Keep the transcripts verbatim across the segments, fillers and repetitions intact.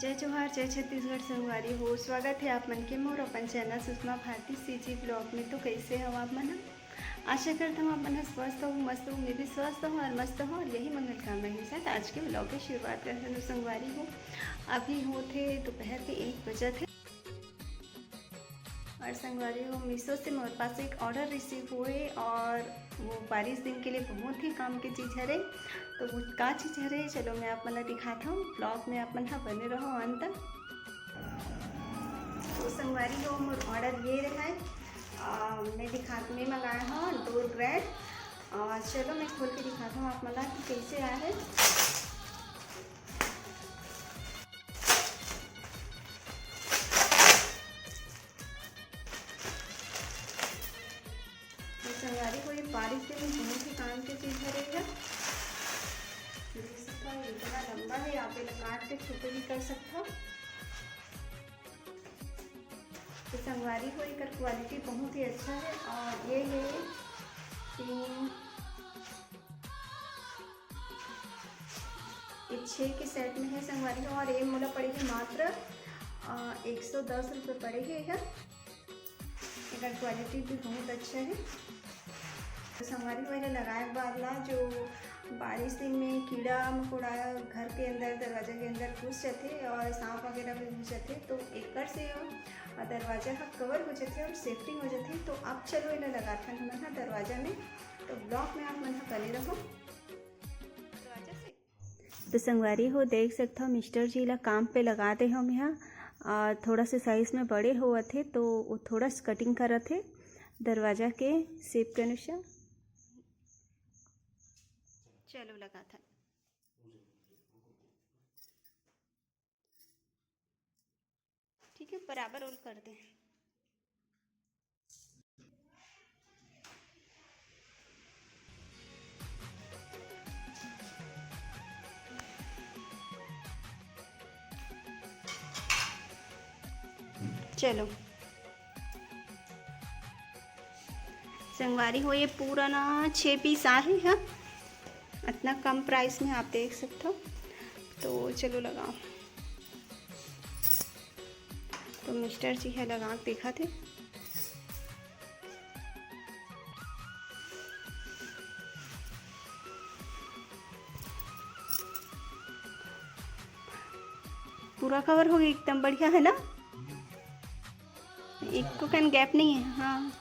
जय जोहार, जय छत्तीसगढ़ संगवारी हो। स्वागत हे आप मन के मोर अपन चैनल सुषमा भारती सीजी ब्लॉग में। तो कइसे हव आप मन ह? आशा करत हव आप मन ह स्वस्थ हो, मस्त हो। मैं भी स्वस्थ हूँ और मस्त हूँ और यही मंगल कामना के साथ आज के ब्लॉग के शुरुआत करत हन संगवारी हो। अभी होत हे दोपहर के एक बजत हे। और संगवारी हो, मीशो से मोर पास एक ऑर्डर रिसीव हुए और वो बारिश दिन के लिए बहुत ही काम के चीज़ हरे। तो वो का चीज़ हरे, चलो मैं आप मन ला दिखात हूँ। ब्लॉग में आप मन ह बने रहो अंत तक। तो संगवारी हो, मोर ऑर्डर ये रहा है। आ, मैं दिखात, मैं मंगाए हूँ डोर ग्रैंड। और चलो मैं खोल के दिखात हूँ आप मन ला कि कैसे आया है। तो संगवारी हो, ये बारिश के में बहुत ही काम के चीज़ हरे हे। देख सकत हव, इतना लंबा है, आप एला काट के छोटे भी कर सकत हव। तो संगवारी हो, एकर क्वालिटी बहुत ही अच्छा है। और ये है तीन, ये छः के सेट में है संगवारी हो, और ये मोला पड़े हे मात्र, अ, एक सौ दस रुपये पड़े हे एकर। एकर क्वालिटी भी बहुत अच्छा है। तो संगवारी हो, एला लगाए के बाद ला जो बारिश दिन में कीड़ा मकोड़ा घर के अंदर, दरवाजा के अंदर घुस जाथे और सांप वगैरह भी घुस जाथे, तो एकर से, अ, दरवाजा ह कवर हो जाथे और सेफ्टी हो जाथे। तो अब चलो एला लगाथन हमन ह दरवाजा में। तो ब्लॉग में आप मन ह बने रहो। दरवाजा से तो संगवारी हो, देख सकत हव, मिस्टर जी ला काम पे लगा दे हव मेहा। आ, थोड़ा से साइज में बड़े होवत हे, तो वो थोड़ा सा कटिंग करत हे दरवाजा के शेप के अनुसार। चलो लगाथन। ठीक है, बराबर ओल कर दे। चलो संगवारी हो, ये पूरा ना छः पीस आहे ह, इतना कम प्राइस में आप देख सकत हव। तो चलो लगाओ। तो मिस्टर जी ह लगा के देखत हे। पूरा कवर हो गया, एकदम बढ़िया है ना, एको कन गैप नहीं है। हाँ,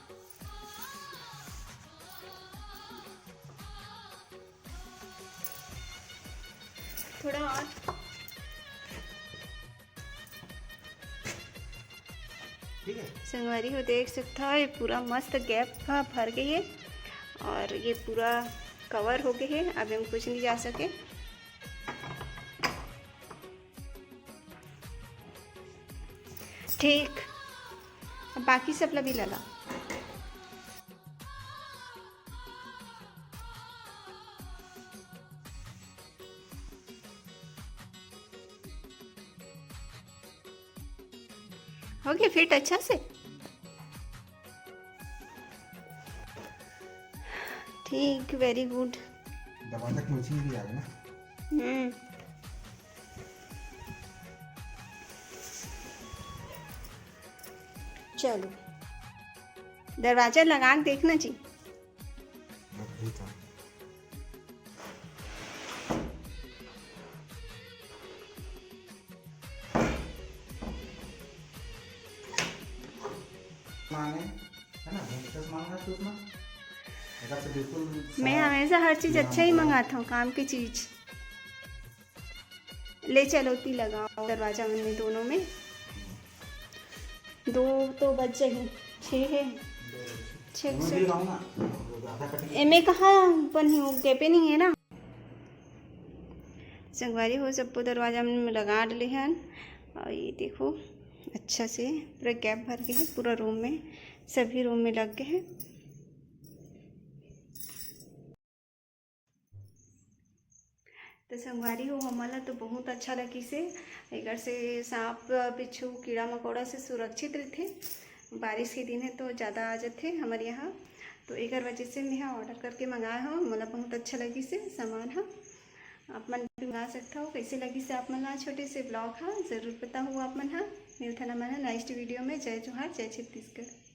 थोड़ा और। ठीक है। संगवारी हो, देख सकत हव, ये पूरा मस्त गैप ह भर गे हे और ये पूरा कवर हो गे हे। अब एमा कुछ नहीं जा सके। ठीक, अब बाकी सब ला भी लगा। हो गया फिट अच्छा से? ठीक, very good। दरवाजा closing भी आ गया ना। हम्म। चलो, दरवाजा लगा के देखना जी। मांगे, है ना, भैंस का सामान है तो उसमें, अगर से बिल्कुल मैं साफ हमेशा हर चीज अच्छा ही मंगाता हूँ, काम की चीज। ले चलो, ती लगाओ दरवाजा मन में, दोनों में। दो तो बच जाही, छः है, छः से। एमे कहाँ बनी हो, गैपे नहीं है ना। संगवारी हो, सबको दरवाजा मन में लगा डले हन। और ये देखो, अच्छा से पूरा गैप भर गए है पूरा रूम में, सभी रूम में लग गए हैं। तो संगवारी हो, हमन ला तो बहुत अच्छा लगिस हे। एकर से सांप, बिच्छू, कीड़ा मकोड़ा से सुरक्षित रहिथे। बारिश के दिन है तो ज़्यादा आ जाथे हमर यहाँ, तो एकर वजह से मैं ऑर्डर करके मंगाए हव। मोला बहुत अच्छा लगिस हे सामान ह। आप मन भी मंगा सकथव। कैसे लगिस आप मन ला छोटे से ब्लॉग हा, जरूर बताहू आप मन हा। मिलथन हमन हा नेक्स्ट वीडियो में। जय जोहार, जय छत्तीसगढ़।